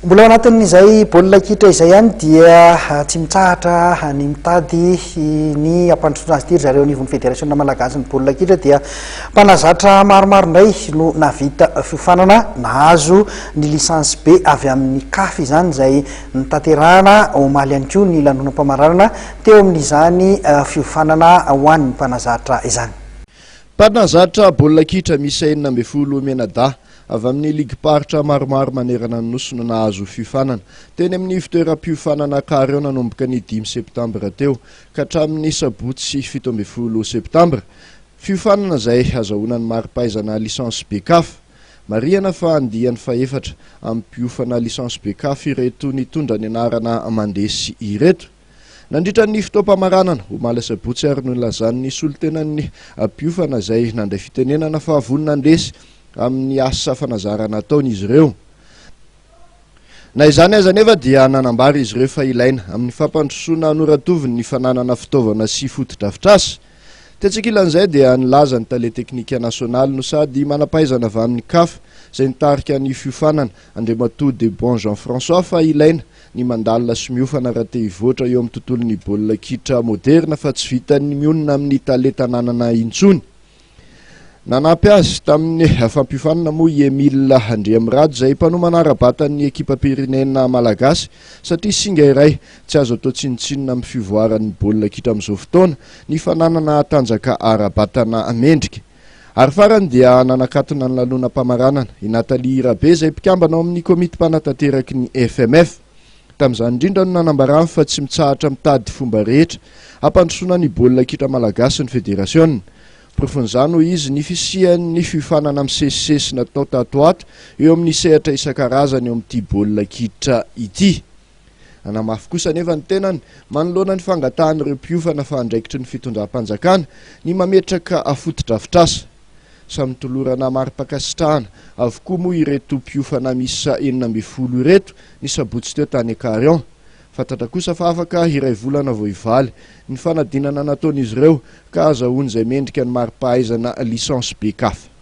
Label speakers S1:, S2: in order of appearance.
S1: Mbola ao anatin'izay baolina kitra izay ihany dia tsy mitsahatra ny mitady ny hampandrosoana azy ity ry zareo anivon'ny Federasiona malagasin'ny baolina kitra dia mpanazatra maromaro indray no nahavita fiofanana nahazo ny licence B avy amin'ny CAF izany izay notanterahana omaly ihany koa ny lanonam-pamaranana teo amin'izany fiofanana ho an'ny mpanazatra izany.
S2: Mpanazatra baolina kitra miisa 16 mianadahy avy amin'ny ligim-paritra maromaro manerana ny Nosy no nahazo fiofanana teny amin'ny ivontoeram-piofanana Careo nanomboka ny dimy septambra teo ka hatramin'ny sabotsy 17 septambra. Fiofanana izay azahoana ny mari-pahaizana licence B Caf. Marihana fa andiany fahefatra amin'ny mpiofana licence B Caf ireto nitondra ny anarana Mandresy ireto. Nandritra ny fotoam-pamaranana, omaly asabotsy ary no nilazan'ny solontenan'ny mpiofana izay nandray fitenenana fa vonona handresy amin'ny asa fanazarana ataony izy ireo. Na izany aza anefa dia nanambara izy ireo fa ilaina amin'ny fampandrosoana noratoviny ny fananana fitaovana sy fotodrafitrasa. Tetsy ankilan'izay dia nilaza ny tale teknika nasionaly no sady manam-pahaizana avy amin'ny Caf izay nitarika ny fiofanana, Andriamatoa Debon Jean François fa ilaina ny mandalina sy miofana raha te hivoatra eo amin'ny tontolon'ny baolina kitra moderina fa tsy vitan'ny mionona amin'ny talenta ananana intsony. Nanampy azy tamin'ny fampiofanana moa i Emile Andriamirado izay mpanomana ara-batan'ny ekipam-pirenena malagasy satria singa iray tsy azo atao tsinontsinona amin'ny fivoaran'ny baolina kitra amin'izao fotoana ny fananana tanjaka ara-batana mendrika. Ary farany dia nanakatona ny lanonam-pamaranana i Nathalie Rabe izay mpikambana ao amin'ny komity mpanatanteraky ny FMF. Tamin'izany indrindra no nanambarany fa tsy mitsahatra mitady fomba rehetra hampandrosoana ny baolina kitra malagasy ny federasiona. Porofon'izany hoy izy ny fisian'ny fiofanana misesisesy natao tato ho ato eo amin'ny sehatra isan-karazany eo amin'ity baolina kitra ity. Nanamafy kosa anefa ny tenany manoloana ny fangatahan'ireo mpiofana fa andraikitry ny fitondram-panjakana ny mametraka fotodrafitrasa. Samy notolorana mari-pankasitrahana avokoa moa ireto mpiofana miisa 16 ireto ny sabotsy teo tany Carion. Fantatra kosa fa afaka iray volana vao hivaly ny fanadinana nataon'izy ireo ka azahoan'izay mendrika ny mari-pahaizana licence B Caf.